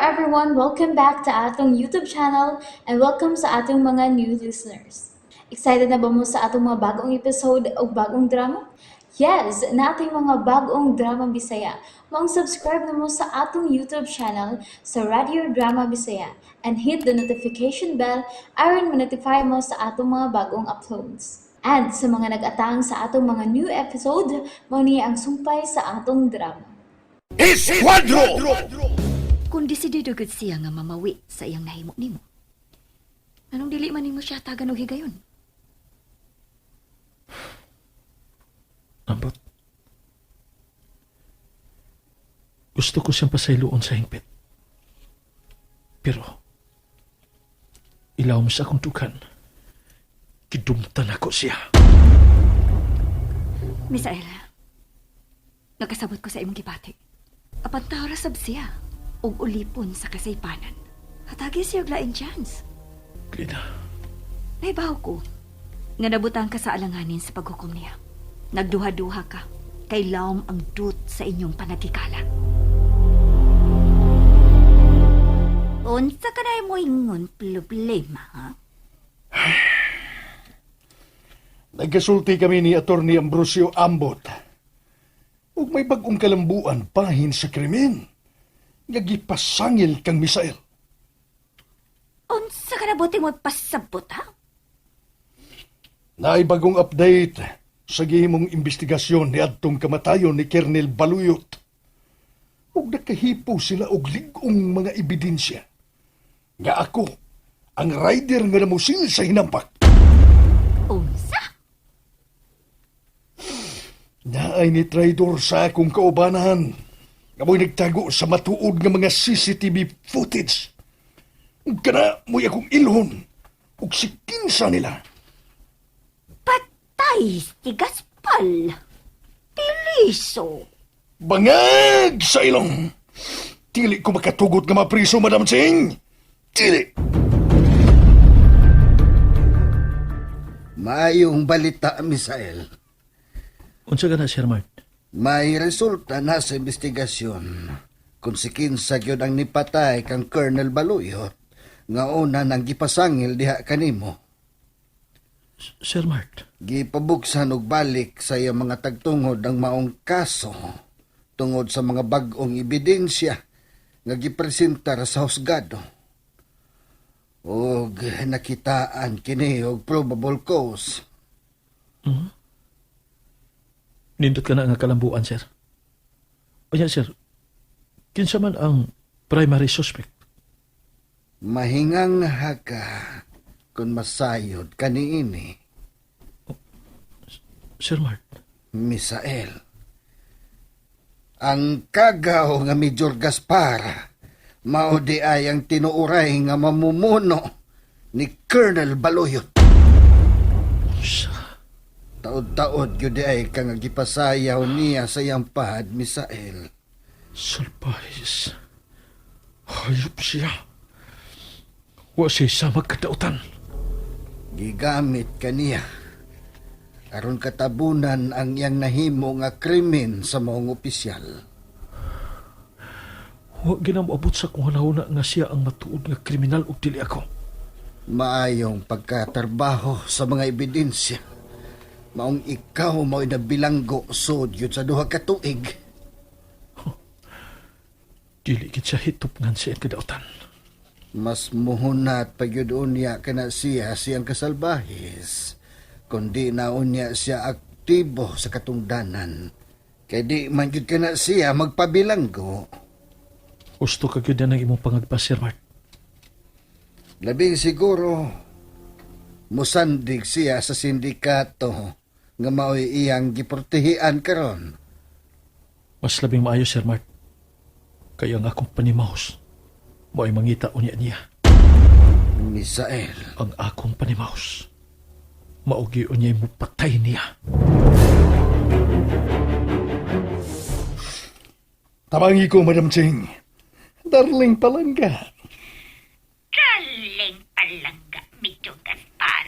Everyone! Welcome back to atong YouTube channel and welcome sa atong mga new listeners. Excited na ba mo sa atong mga bagong episode o bagong drama? Yes, nating mga bagong drama Bisaya. Maong subscribe na mo sa atong YouTube channel sa Radio Drama Bisaya and hit the notification bell aron ma-notify mo sa atong mga bagong uploads. And sa mga nag-atang sa atong mga new episode, mao ni ang sumpay sa atong drama. Esquadro! Kung desidido gud siya nga mamawi sa iyang nahimo nimo. Anong dili man nimo siya tagan og higayon? Ambot. Gusto ko siyang pasayloon sa hingpit. Pero, ilawom sa akong tukan. Gidumtan ako siya. Misael, nakasabot ko sa imong gibati. Apan tao ra sab siya og ulipon sa kasaypanan. Hatagi siya og laing chance. Glina, Naibaw ko nga nabutang ka sa alanganin sa paghukom niya. Nagduha-duha ka kay lawom ang dut sa inyong panagkikala. Unsa ka na mo ingon problema, ha? Nagkasulti kami ni Attorney Ambrosio Ambot. Ug may bag-ong kalambuan bahin sa krimen. Nga gipasangil kang Misael. Unsa ka na buti mo pasabot, ha? Naay bagong update sa gihimong investigasyon ni adtong kamatayon ni Colonel Baluyot. Ug nakahipo sila og lig-ong mga ebidensya. Nga ako, ang rider nga namusil sa hinampak. Unsa? Naay ni traidor sa akong kaubanan. Nga mo'y nagtago sa matuod nga mga CCTV footage. Ug kana mo'y akong ilhon. Ug si kinsa nila. Patay si Gaspal. Piliso. Bangag sa ilong! Dili ko makatugot nga mapriso, Madam Ching! Dili! Maayong balita, Misael. Unsa ka na, Sir Mart? May resulta na sa investigasyon. Kung si kinsa gyud ang nipatay kang Colonel Baluyot, nga una nang gipasangil diha kanimo. Sir Mart, Gipabuksan og balik sa iyang mga tagtungod ang maong kaso tungod sa mga bag-ong ebidensya nga gipresentar sa husgado. Og nakitaan kini og probable cause. Nindot ka na nga kalambuan, sir. Unya, sir, kinsa man ang primary suspect? Mahingang haka kung masayod kaniini, Sir Mart, Misael. Ang kagaw nga Major Gaspar, mao di ay ang tinuuray nga mamumuno ni Colonel Baluyot. Unsa? Taod-taod gyud di ay ka nga gipasayaw niya sa iyang pahad, Misael. Salpahis. Hayop siya. Wa siya sa magkadautan. Gigamit kaniya aron katabunan ang iyang nahimo nga krimen sa maong opisyal. Wa ginamoabot sa kung hanahuna nga siya ang matuod nga kriminal ug dili ako. Maayong pagkatrabaho sa mga ebidensya. Maong ikaw mao'y nabilanggo sud yun sa 2 ka tuig. Dili gid siya hitupngan sa iyang kadautan. Mas muhunat pa gyud unya kana siya siyang kasalbahis. Kundi na unya siya aktibo sa katungdanan. Kay di man gyud kana siya magpabilanggo. Gusto ka gyud na ng imong pangagpa, Sir Mart. Labing siguro musandig siya sa sindikato nga mao'y iyang giprotehian karon. Mas labing maayo, Sir Mart. Kaya ang akong panimahos, mo'y mangita unya niya. Misael. Ang akong panimahos, maugi unya mo patay niya. Tabangi ko, Madam Ching. Darling palangga. Darling palangga, Medyo Gaspar.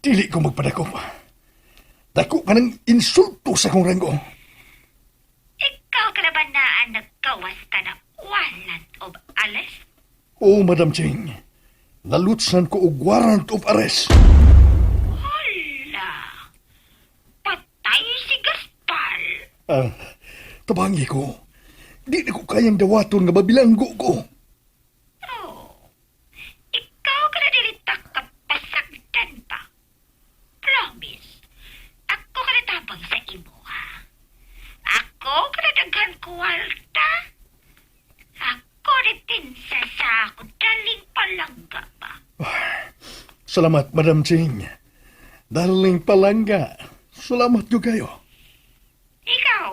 Dili ko magpadakop. Dako ka ng insulto sa akong ranggo. Ikaw kalabanaan nagkawas ka na walan of arrest? Oo, Madam Ching. Nalutsan ko og warrant of arrest. Hala! Patay si Gaspar. Ah, tabangi ko. Di na ko kayang dawaton nga mabilanggo ko. Oh, ikaw ka na dili kapasagdan pa. Promise, ako ka na tabang sa imo, ha? Ako ka na daghan kuwarta. Ako rin sa ako daling palangga ba? Salamat, Madam Ching. Darling palangga. Salamat ko kayo. Ikaw,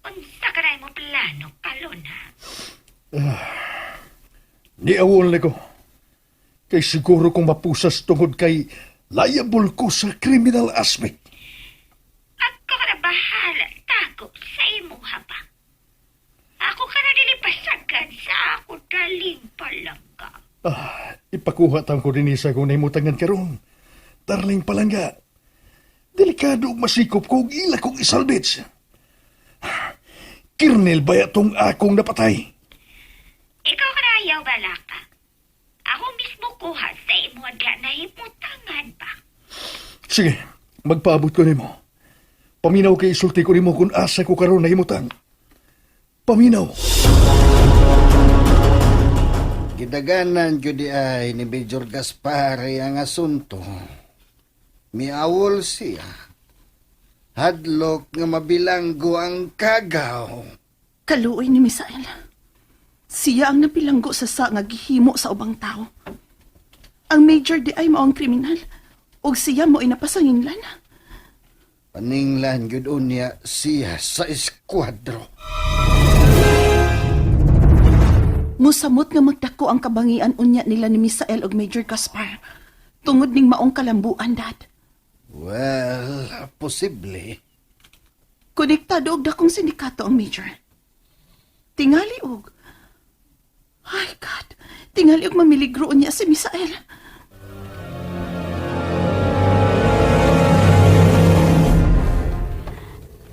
unsa ka na imo plano karon ha? Niawol na ko. Kay siguro kong mapusas tungod kay liable ko sa criminal aspect. Ako ka na bahala tago sa imo ha ba? Ako ka na dili pasagan sa ako daling palangga. Ah, ipakuha tang ko dinhi sa kung nahimutangan karon. Darling palangga. Delikado og masikop ko og ila kong isalbits. Kirnel ba tong akong napatay? Ikaw ka na ayaw balaka. Ako mismo kuha sa imo diya na himutangan ba? Sige, magpaabot ko nimo. Paminaw kay isulti ko nimo kung asa ko karon nahimutang. Paminaw. Gidaganan gyud di ay ni Major Gaspar ang asunto. Miawol siya. Hadlok nga mabilanggo ang kagaw. Kaluoy ni Misael. Siya ang napilanggo sa sa nga gihimo sa ubang tao. Ang major di ay mao ang kriminal ug siya mo napasanginglan. Paninglan gyud unya siya sa eskuadro. Musamot nga magdako ang kabangian unya nila ni Misael ug Major Gaspar tungod ning maong kalambuan dad. Well, posible. Konektado og dakong sindikato ang major. Tingali og Ay God, tingali og mamiligro unya si Misael.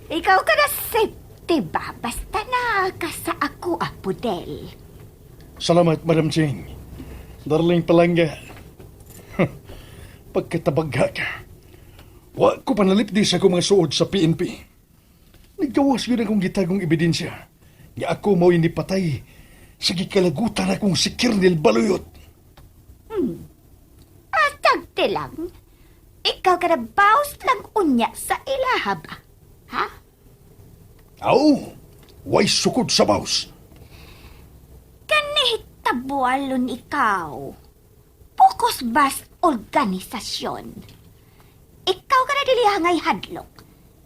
Ikaw ka na safety ba? Basta na ka sa ako, Apudel. Salamat, Madam Ching. Darling palangga. Pagkatabagha ka. Wa ko panalipdi sa akong mga suod sa PNP. Naggawas yun akong gitagong ebidensya. Nga ako mo'y nipatay sa gikalagutan akong si Kernel Baluyot. Atagte lang. Ikaw ka na baos lang unya sa ilaha ba? Ha? Aw, way sukod sa baos. Kanihitabualon ikaw. Pukos bas organisasyon. Ikaw ka na dili hangay hadlok.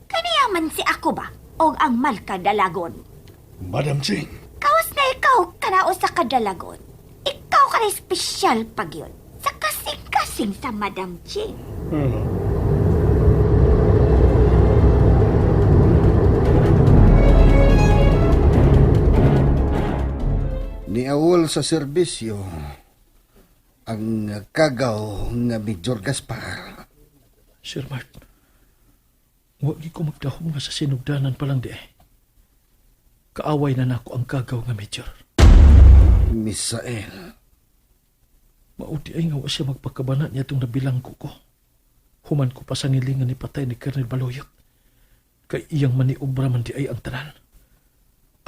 Kaniya man si ako ba? O ang malkadalagon. Madam Ching, Kawas na ikaw kanao sa kadalagon. Ikaw ka na espesyal pag yun. Sa kasing-kasing sa Madam Ching. Niawol sa serbisyo ang kagaw nga Major Gaspar. Sir Mark, wa gyud ko magdahom nga sa sinugdanan pa lang di ay. Kaaway na nako ang kagaw nga major. Misael, Mauti ay nga wa siya magpakabana niya itong nabilanggo ko. Human ko pa sa ngilingan ni patay ni Colonel Baluyot. Kay iyang maniobra man di ay ang tanan.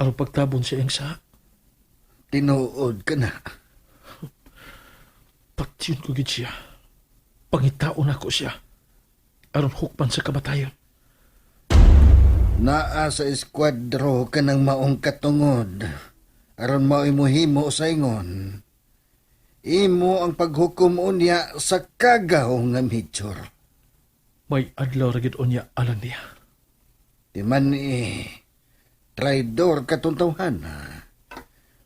Aron pagtabon siya iyang sa, tinuod ka na. patyon ko gid siya. Pangitaon ako siya. Aron hukpan sa kamatayon. Naa sa eskuadro ka ng maong katungod. Aron mao imo sa ingon. Imo ang paghukom unya sa kagaw nga major. May adlaw ra gid unya alang niya. Di man eh, traidor katong tawhana.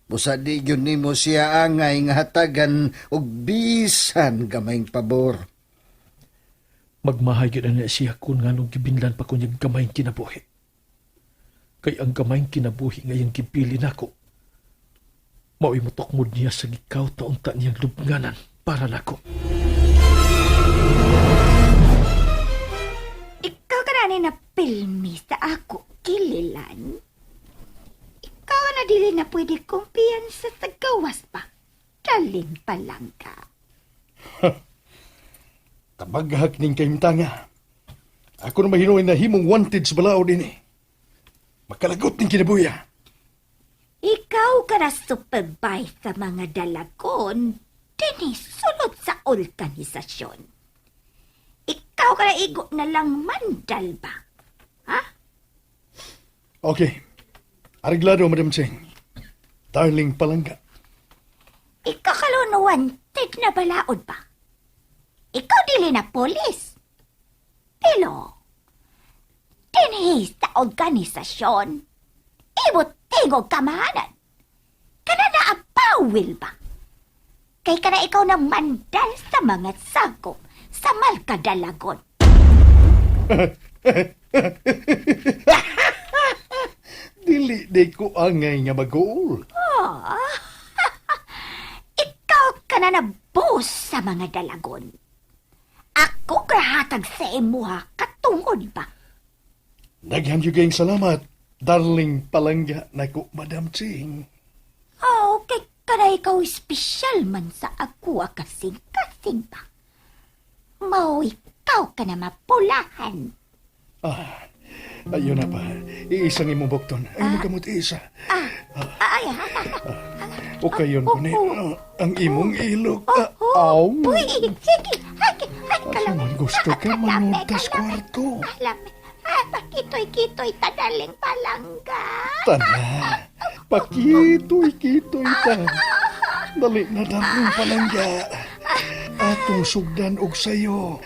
Busa di yun nimo siya angay nga hatagan og bisan gamayng pabor. Magmahay gid na siya kun nganong gibinlan pa ko niya gamayng kinabuhi. Kay ang gamayng kinabuhi ngayang gipili nako. Mao'y mutokmod niya sa gikaw taunta niyang lubnganan para nako. Ikaw ka na ni na pilmi sa ako, kililan. Ikaw na dili na pwede kumpiyansa sa gawas. Darling Palangga. Tabaghak ning kahimtanga. Ako na mahinuin na himong wanted sa balaod ini. Makalagot ning kinabuya. Ikaw ka na supervise sa mga dalagon, dinhi sulod sa organisasyon. Ikaw ka na igo na lang mandal ba? Ha? Okay. Areglado, Madam Cheng. Darling Palangga. Ikaw kalon wanted na balaod ba? Ikaw dili na polis. Pero, dinhi sa organisasyon, imo tingog kamahanan. Kana na ang pawil ba? Kay kana ikaw na mandal sa mga sakop sa malkadalagon. Dili di ko angay nga mag-uol. Ikaw ka na na-boss sa mga dalagon. Ako kahatag sa imuha katungod ba? Daghan yun kayong salamat, darling Palangga nako, Madam Ching. Oh, kay kana ikaw espesyal man sa ako kasing-kasing ba? Mao ikaw ka na mapulahan. Ah, ayun na pa. Iisang imong bukton. Ay, ah. Kamot isa. Ah, ay, O kayon ko ni ang imong ilok. Ah, oh, aw. Uy, sige, ay, ay, Asa man gusto ka manuntas kwarto. Alam, ay, pakitoy-kitoy tadaling palangga. Tana. Pakitoy-kitoy ta. Dali na darling Palangga. Atong sugdan og sayo.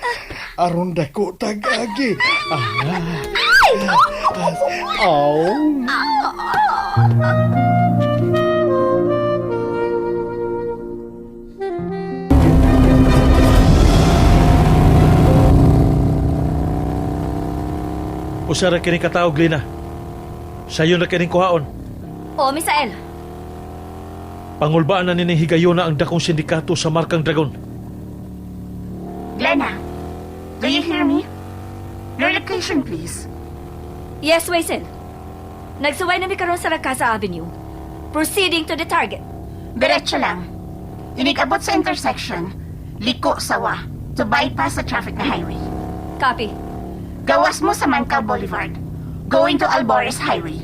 Aron dako tag-agi. Ah. Aw. Usa ra kini kataog, Lina. Sayo na kining kuhaon. O, Misael, Pangulbaan na nining higayona ang dakong sindikato sa Markang Dragon. Glenna, do you hear me? Your location, please. Yes, Waisel. Nagsuway na mi karon sa Rakasa Avenue. Proceeding to the target. Diretso lang. Inikabot sa intersection, liko sawa, to bypass sa traffic na highway. Copy. Gawas mo sa Mancal Boulevard, going to Albores Highway.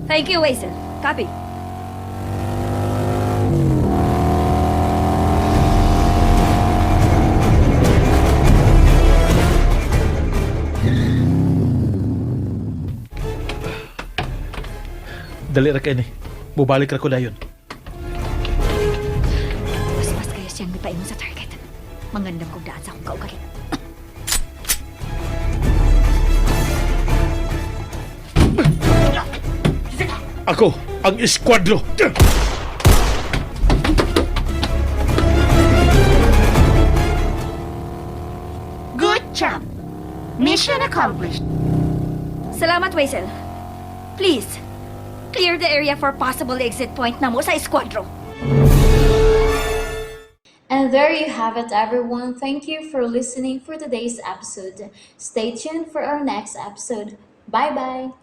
Thank you, Waisel. Copy. Dali ra kini. Bubalik ra ko dayon. Paspas kayo siyang mipaingon sa target. Mangandam kong daan sa akong kaugaling. Ako ang eskuadro. Good job! Mission accomplished. Salamat, Waisel. Please, clear the area for possible exit point na mo sa eskuadro. And there you have it, everyone. Thank you for listening for today's episode. Stay tuned for our next episode. Bye bye.